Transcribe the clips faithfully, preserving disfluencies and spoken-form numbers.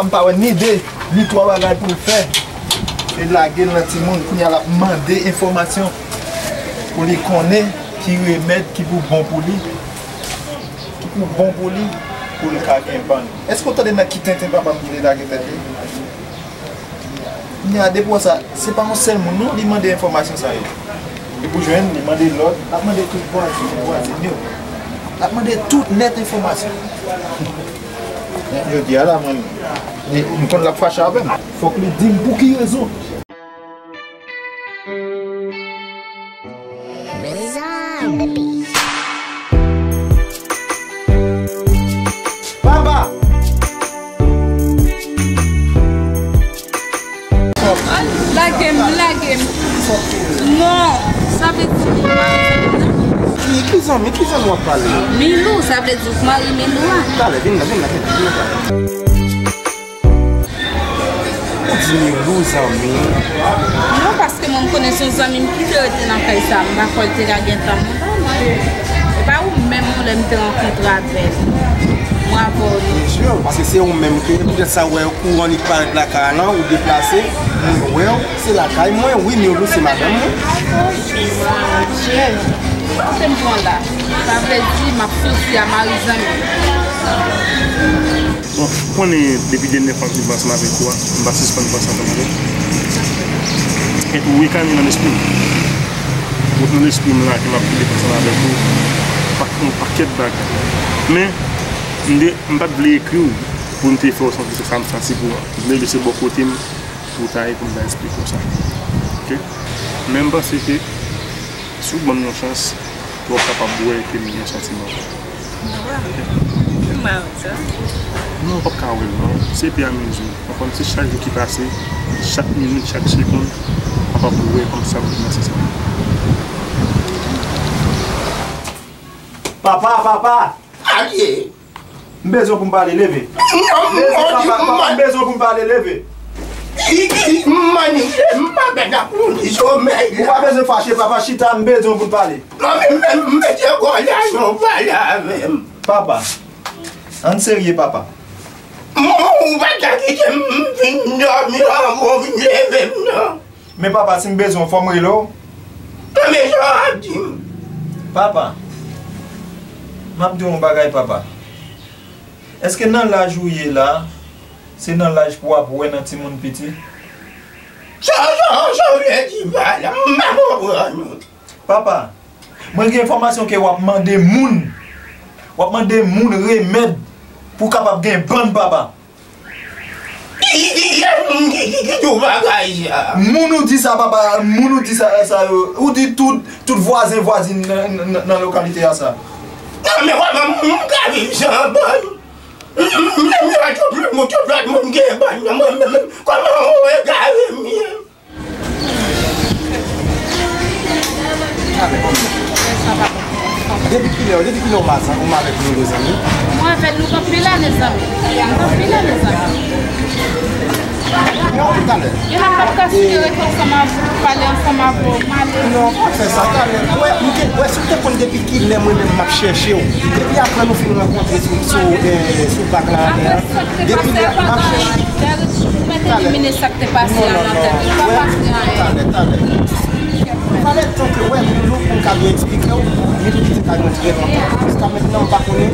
M pa wè ni de, ni twa bagay pou l fè. Se lage l nan timoun. Kounye a l ap mande enfòmasyon pou li konnen ki remèd ki pou bon pou li, ki pou bon pou li, pou l ka gen bann. Èske w tande nan ki tenten papa m ki te lage tèt li? Kounye a, depi w wè sa, se pa yon sèl moun non, li mande enfòmasyon sa yo. Epi w jwenn, li mande lòt, l ap mande tout vwazen, vwazin yo. L ap mande tout nèt enfòmasyon. Jodi a la, mwen, li, m konn l ap fache avè m. Fòk li di m pou ki rezon. Mezanmi. Papa! Oh, lage m, lage m. Non, sa vle di Milou mari zanmi m nan? Ki, ki zanmi, ki zanmi w ap pale? Milou, sa vle di ou k mari Milou a? Talè, vin la, vin la, vin la, vin la. Ou di Milou zanmi w? Non, paske mwen m konnen se yon zanmi m ki te rete nan kay sa, m pa kwè l te ka gen tan. E pa ou menm yon lè m te rankontre avè l. Mwen avè w li. Byen si, paske se ou menm ke poutèt sa w wè kouran li parèt lakay la, ou deplase, mwen wè w, se lakay mwen, wi, Milou se madanm mwen. Oh, Jezi. Kote m pran la? Sa vle di m ap soti a mari zanmi m. Bon, ou konnen depi dènye fwa m fin pran ansanm avèk ou a, m pa sispann pran ansanm avèk ou. E tou, ou rekane nan lespri m. Ou nan lespri m la, ke m ap kite pran ansanm avèk ou, pa, yon pakèt bagay. Men, m te, m pa t vle ekri w pou m te fè w santi sa m santi pou ou an. M te vle se bò kote m pou w ta ye pou m ta eksplike w sa. Oke? Men m panse ke si w ban m yon chans, w ap kapab wè ke m gen santiman pou ou. Non, w pa wè sa. Non, w p ap ka wè l non. Se pi amize w. Konprann, se chak jou ki pase, chak minit, chak segonn, w ap ap wè kòm sa m nan se sa. Papa, papa! Aye! M bezwen pou m pale, leve. Non, leve, papa, papa, m bezwen pou m pale, leve. Ki, ki, manniche, m pa bèt ap mouri somèy la. Ou pa bezwen fache, papa, chita, m bezwen pou n pale. Non, men, men, mete kò la, non, pale avè m. Papa, ann serye, papa. Mwen, ou pa ka kite m vin dòmi anvan w vin leve m, non. Men papa, si m bezwen w, fò m rele w? Tanbe jan w ap di m. Papa, m ap di w yon bagay, papa. Èske nan laj ou ye la, se nan laj pou w ap wè nan timoun piti? Sa, sa, sa w vle di pa la? M pa konprann ou. Papa, mwen gen enfòmasyon ke w ap mande moun, w ap mande moun remèd pou w kapab gen bann, papa. Ki, ki, ki, ki, ki, ki di w bagay sa? Moun ou di sa, papa, moun ou di sa, sa yo, ou di tout, tout vwazen, vwazin nan, nan, nan lokalite a sa. Non, men kòman m ka viv san bann? M, m, m, m, tout lòt moun, tout lòt moun gen bann, mwen menm, kòman ou egare m ye? Depi kilè, depi kilè ou ma-, ou ma avèk Milo, zanmi? Mwen avè l, nou gen anpil ane, zanmi. Nou gen anpil ane, zanmi. Non, talè. Gen lè m p ap ka sipòte ret ansanm avè w, pale ansanm avè w, m ale. Non, pa fè sa, talè. Wè, m te, wè, si w te konn depi kilè mwen menm m ap chèche w. Depi apre nou fin rankontre sou, sou, eh, sou bak la, eh, depi lè m ap chèche w. Ou mèt elimine sa k te pase a nan tèt ou. Pa pase anyen. Talè, talè. Fale tan ke, wè, Milou, pou m ka byen eksplike w, Milou kite kay mwen trè lontan. Jiska mentnan, m pa konnen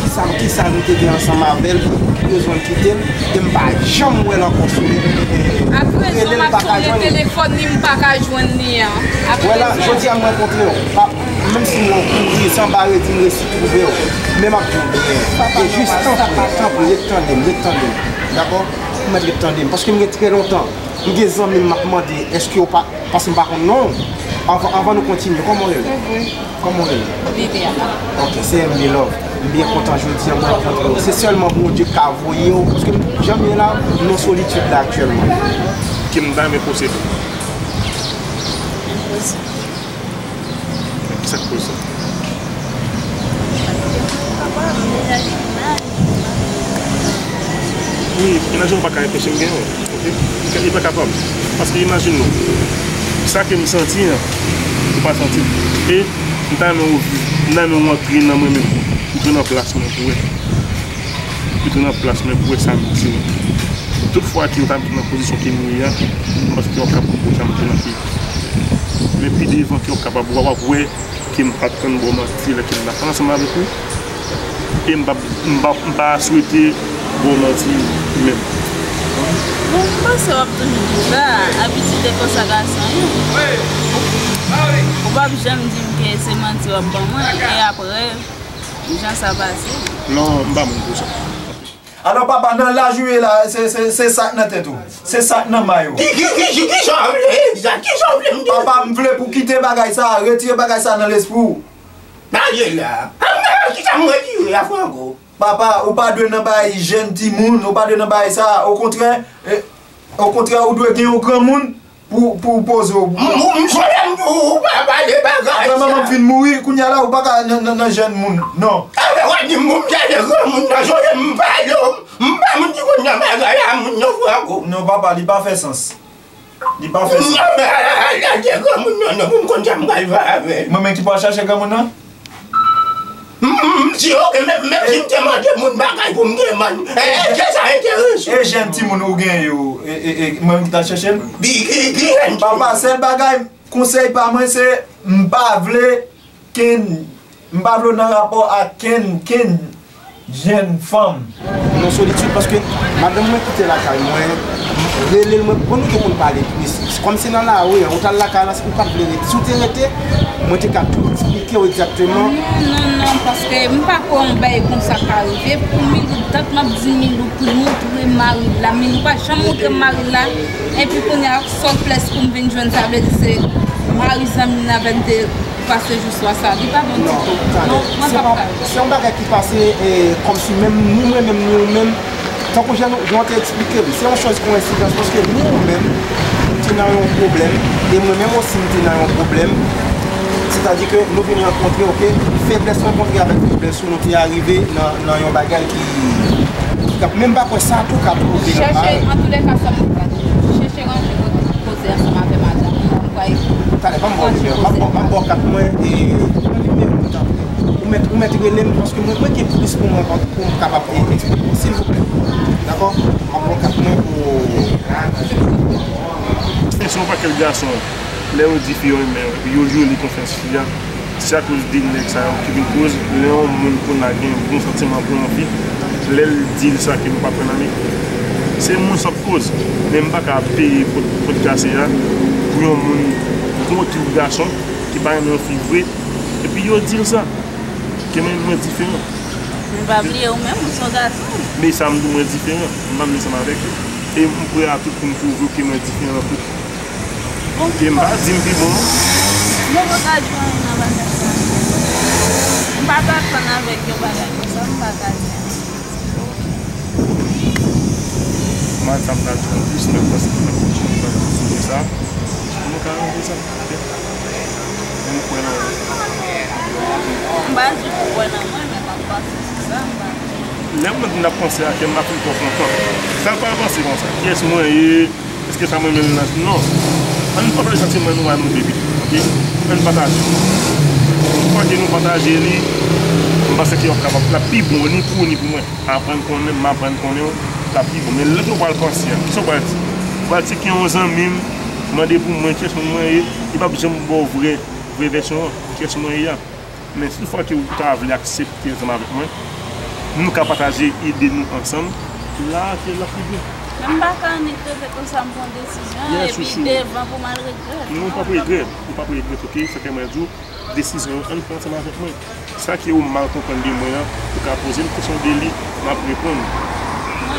kisa, kisa nou te gen ansanm avè l, pou ki rezon l kite l, e m pa janm wè l ankò sou rele l, m pa ka jwenn li. Telefòn li, m pa ka jwenn li an. Wè la, jodi a m rankontre w. Pa, menm si mwen kouri, sanba redi, m resi twouve w. Men m ap di w byen. E jis tanpri, tanpri, ret tande m, ret tande m. Dakò? Ou mèt ret tande m. Paske m gen trè lontan. M gen zanmi m, m ap mande, èske yo pa, paske m pa konn non w. Anvan, anvan nou kontinye, kòman w rele? Kòman w rele? Viviana. Ok, se M B Love. M byen kontan jodi a mwen rankontre w. Se sèlman Bondye k ka voye w, paske jan m ye la, m nan solitid la aktyèlman. Ke m ta renmen posede w. Kisa k koze sa? Wi, mennaj ou pa ka anpeche m gen yon, oke? Li pa kapab. Paske imajine w, sa ke m santi an, ou pa santi l. E m ta renmen w, m ta renmen w antre nan mwen menm, ou pran nan plas mwen pou wè. Mete nan plas mwen pou wè sa m di w. Tout fwa ke w ta mete nan pozisyon ke m ye a, m panse ke w ap kapab wè sa m di w nan figi. Men pi devan ke w ap kapab wè, w ap wè ke m pa t konn ba w manti lè ke m t ap ansanm avèk ou. E m pa, m pa, m pa swete ba w manti menm. Bon, m panse w ap toujou di sa. Abitid e konsa gason ye. Ou p ap janm di m ke se manti w ap ban mwen, e apre, jan sa pase. Non, m pa moun pou sa. Alò, papa, nan laj ou ye la, se, se, se sa k nan tèt ou. Se sa k nan may ou. Ki, ki, ki, ki, ki sa w vle egzak? Ki sa w vle m di? Papa, m vle pou kite bagay sa, retire bagay sa nan lespri w. Bagay la. A, a, ki sa m retire a, Franco? Papa, ou pa dwe nan bagay jèn timoun, ou pa dwe nan bagay sa. Okontrè, e, okontrè, ou dwe gen yon granmoun pou, pou w poze w. M, m, m sonje m di w, ou pa pale bagay sa. Apre manman m fin mouri, kounye a la, ou pa ka nan, nan, nan jèn moun, non. Apre w ap di m pou m chèche granmoun nan, sonje m pale w. M pa moun ki konn nan bagay a moun yo, Franco. Non, papa, li pa fè sans. Li pa fè sans. Non, men, al, al, al, al chèche granmoun nan, non, pou m konn sa m pral fè avè l. Mwen menm ki pral chache granmoun nan? M, m, m di, oke, menm, menm si m te mande moun bagay pou m te mann, e, e, ke sa enterese w? E jèn timoun ou gen yo, e, e, e, mwen ki t al chèche l? Bi, ki, ki jèn timoun? Papa, sèl bagay, konsèy pa mwen, se m pa vle kenn, m pa vle w nan rapò ak kenn, kenn jèn fanm. Non, solitid, paske madanm mwen kite lakay mwen, rele l, mwen, bon, nou te konn pale plis. Kòm se nan lari a, ou t al lakay la, ou pa t vle rete. Si w te rete, mwen te ka tou eksplike w egzakteman. Non, non, non, paske m pa kwè yon bagay konsa ka rive. Pou Milou, dat m ap di Milou pou l montre mari l la. Milou pa janm montre mari l la. Epi kounye a, sòl plès pou m vin jwenn, sa vle di se mari zanmi m nan avè l te pase jou swa sa. Li pa bon ditou. Non, tande. Non, mwen p ap ka. Se yon bagay ki pase, e, kòmsi menm nou, mwen menm, nou menm, tankou jan nou, jan w te eksplike li, se yon choz koyensidans, paske nou menm, nou te nan yon pwoblèm, e mwen menm osi, m te nan yon pwoblèm. Sètadi ke nou vin rankontre, oke, feblès rankontre avèk feblès ou, nou te arive nan, nan yon bagay ki, ki k ap, men m pa kwè sa tou ka twouve nan pawòl. Chèche, antoulèka, sa m di, chèche ranje kote pou koze ansanm avè madanm ou, m kwè. Talè, ban m ba w nimewo, ban m ba w, ban m ba w kat mwen, e, ban m nimewo w, tanpri. Ou mèt, ou mèt rele m, paske mwen, mwen gen plis pou mwen, pou m kapab, e, eksplike w, silvouplè. Dakò? M ap ba w kat mwen pou. Se yon pakèt gason, lè yo di fi yo renmen yo, epi yo vyole konfyans fi a, se akoz de nèg sa yo ki vin koz, lè yon moun konn a gen bon santiman pou yon fi, lè l di l sa ke nou pa pran nan men. Se moun sa k koz, men m pa ka peye pòt, pòt kase a pou yon moun, pou yon tip gason ki pa renmen yon fi vre, epi yo di l sa. Ke mwen, mwen diferan. Men pa bliye ou menm, ou se yon gason. Men sa m di w, mwen diferan. M pa menm ansanm avèk yo. E m prè a tout pou m pwouve w ke mwen diferan tou. Bon. Ke m pa di m pi bon. Mwen pa ka di w anyen nan bagay sa. M pa ka tann avèk yon bagay konsa, m pa ka di anyen. Mwen sa m ta di w anplis, men paske m ap di w nan sijè sa. Mwen ka rantre sa. M kwè nan ou. M pa di pou kwè nan mwen, men m ap panse sou sa, m pa. Lè m di m ap panse a kè m pa fin twò kontan. Sa l pral panse konsa. Kiyès mwen ye? Èske sa mwen menm nan? Non. Ann pataje santiman nou a nou de pi. Oke? Ann pataje. Yon fwa ke nou pataje li, m panse ke w ap kapab, l ap pi bon, ni pou ou, ni pou mwen. Aprann konnen, m aprann konnen w, l ap pi bon. Men lè ke w pral panse a, kisa w pral di? Ou pral di ke yon zanmi m mande pou mwen kiyès moun mwen ye, li p ap janm ba w vrè, vrè vèsyon an, kiyès mwen ye a. Men si toutfwa ke ou ta vle aksepte ansanm avèk mwen, nou ka pataje ide nou ansanm, la ke l ap pi byen. Men m pa ka annik rete konsa, m pran desizyon an, epi devan pou m al regrèt. Non, ou p ap regrèt, ou p ap regrèt, oke? Sa ke mwen di w, desizyon an, ann pran ansanm avèk mwen. Sa ke ou mal konprann de mwen an, ou ka poze m kesyon de li, m ap reponn.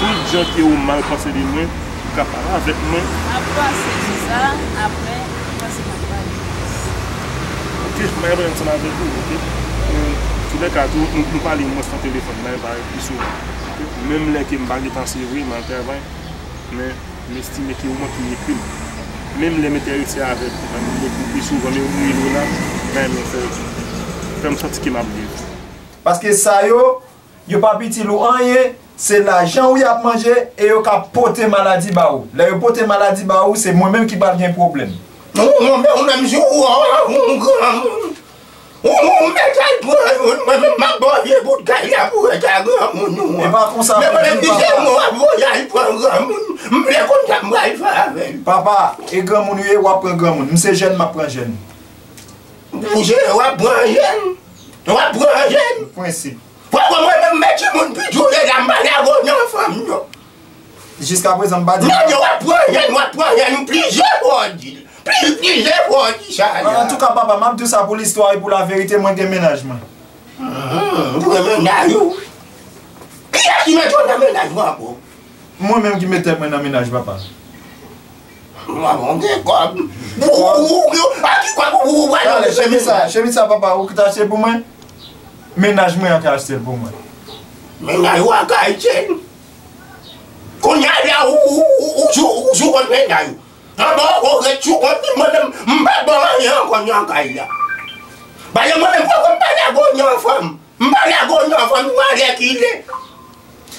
Tout jan ke ou mal panse de mwen, ou ka pale avèk mwen. M ap panse sou sa, apre, m panse m ap pale. Oke, m ap pale ansanm avèk ou, oke? Men, toulèka tou, nou, nou pale mwens nan telefòn, m ap pale pi souvan. Oke? Menm lè ke m pa gen tan, se vre, m al travay, men M estime ke ou manke epi m. Menm lè m enterese avèk ou, m ap pi souvan, men ou pi lwen la, m ta renmen fè, fè m santi ke m ap viv. Paske sa yo, yo p ap itil ou anyen, se lajan ou y ap manje e yo ka pote maladi ba ou. Lè yo pote maladi ba ou, se mwen menm ki pral gen pwoblèm. Ou, ou, ou menm, si ou, ou, ou, ou granmoun. Ou, ou mèt al pran youn, mwen menm m ap ba w vye bout kay la pou w ret ak granmoun ou an. E pa konsa pou di, papa. Men mwen menm ki se mwen w ap voye al pran granmoun, m vle konn sa m pral fè avè l. Papa, e granmoun ou ye, w ap pran granmoun. M se jèn, m ap pran jèn. Ou se, w ap pran jèn? W ap pran jèn? Prensip. Poko mwen menm, men timoun piti w ye la, m pa lage w nan fanm non. Jiskaprezan, m pa di. Non, non, w ap pran jèn, w ap pran jèn, plizyè fwa w di l. Pli-, plizyè fwa w di sa la. Antouka, papa, m ap di w sa pou listwa e pou laverite, mwen gen mennaj mwen. Mhm, ou gen mennaj ou? Kiyès ki mete w nan mennaj mwen ankò? Mwen menm ki met tèt mwen nan mennaj, papa. Mwen, mwen gen kòb. Ou, ou, ou, ou, a ki kòb ou, ou, ou, Tande, chemiz sa, chemiz sa, papa, ou ki t achte l pou mwen? Mennaj mwen an ki achte l pou mwen. Mennaj ou a ka achte l. Kounye a la, ou, ou, ou, ou sou, ou sou kont mennaj ou. Anba w ret sou kont li, mwen menm, m pa ba w anyen ankò nan kay la. Paske mwen menm, fòk m pa lage w nan fanm. M pa lage w nan fanm, ou alèkile.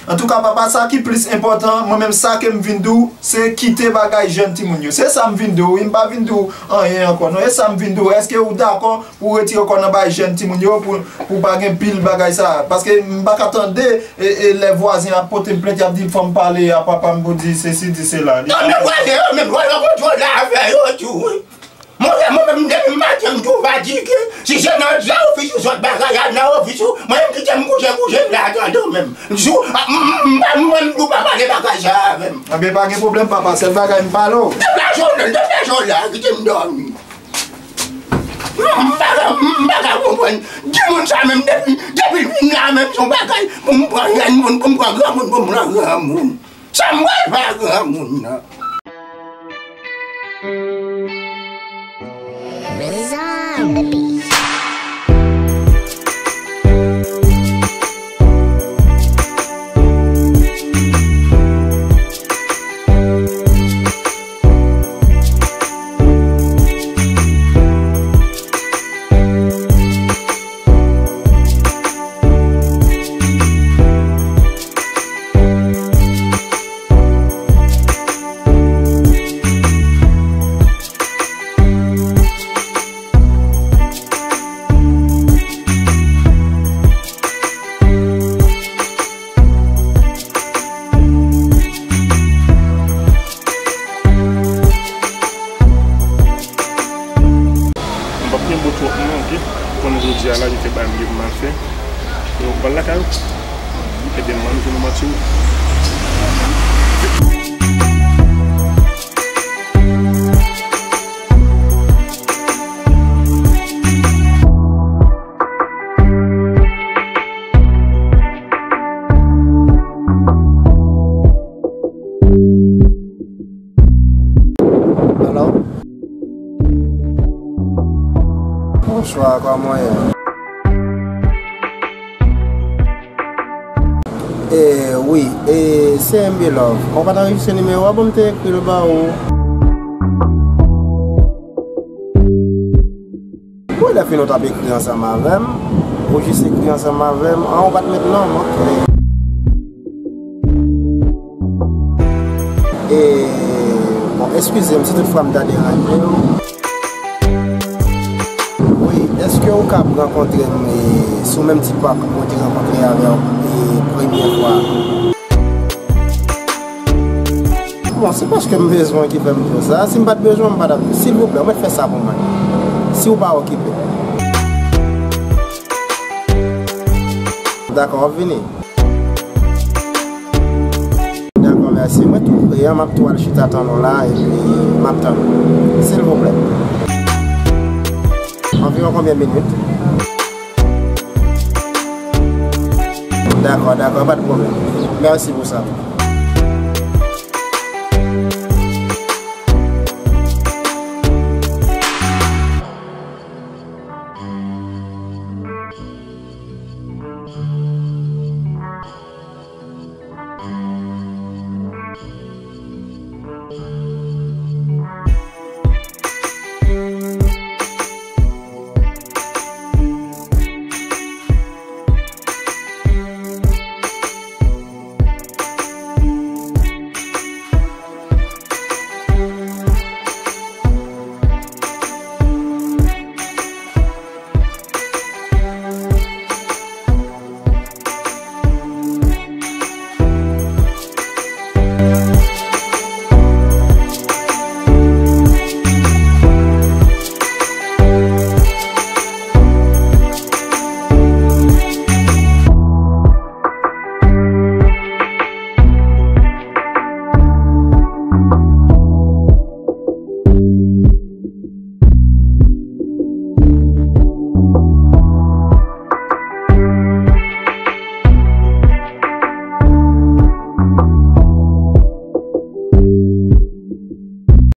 Antouka, papa, sa ki plis enpòtan, mwen menm, sa ke m vin di w, se kite bagay jèn timoun yo. Se sa m vin di w, wi, m pa vin di w anyen ankò, non. E sa m vin di w, èske ou dakò pou w retire kò w nan bagay jèn timoun yo, pou, pou pa gen pil bagay sa? Paske m pa ka tande, e, e, lè vwazen ap pote m plent, y ap di fò m pale a papa m pou di sesi, di sela. Li Non, men vwazen yo menm, vwazen yo kontwole afè yo tou, wi. Mwen, mwen menm, depi maten, m tou fatige. Si se nan, nan ofis ou sot bagay a, nan ofis ou, mwen menm kite m kouche, kouche m la, tande w menm. M sou, a, m, m, m pa, mwen, m tou pa pale bagay sa avè m. Anben, pa gen pwoblèm, papa. Sèl bagay, m pale w. Deplase w la, deplase w la, kite m dòmi. Non, m pa ka, m pa ka konprann. Timoun sa menm, depi, depi l vin la menm, se yon bagay pou m pran granmoun, pou m pran granmoun, pou m pran granmoun. Sa m pral fè ak granmoun nan? Rizan. M p ap gen bon twòp non, oke? Ou konnen jodi a la, yo te bay m de mal fè. Yo pral lakay ou. Ebyen, m ann fè nou manti ou. Hello? Bonsoir, kòman w ye? Eh, wi, eh, se M B Love. Ou pa t anrejistre nimewo a, bon, m te ekri l ba ou. Bon, lè fini w t ap ekri ansanm avè m, ou jis ekri ansanm avè m, an, ou pa t met non m, oke. E, bon, eskize m si toutfwa m ta deranje w. Wi, èske ou kab rankontre m, e, sou menm ti pak mwen te rankontre avè w, e, premye fwa? Bon, se paske m bezwen w ki fè m di w sa. Si m pa t bezwen w, m pa t ap di w. Silvouplè, ou mèt fè sa pou mwen. Si w pa okipe. Dakò, w ap vini? Dakò, mèsi. Mwen tou pre, an, m ap tou al chita tann ou la, epi m ap tann ou. Silvouplè. Anviwon konbyen minit? Dakò, dakò, pa t pwoblèm. Mèsi pou sa.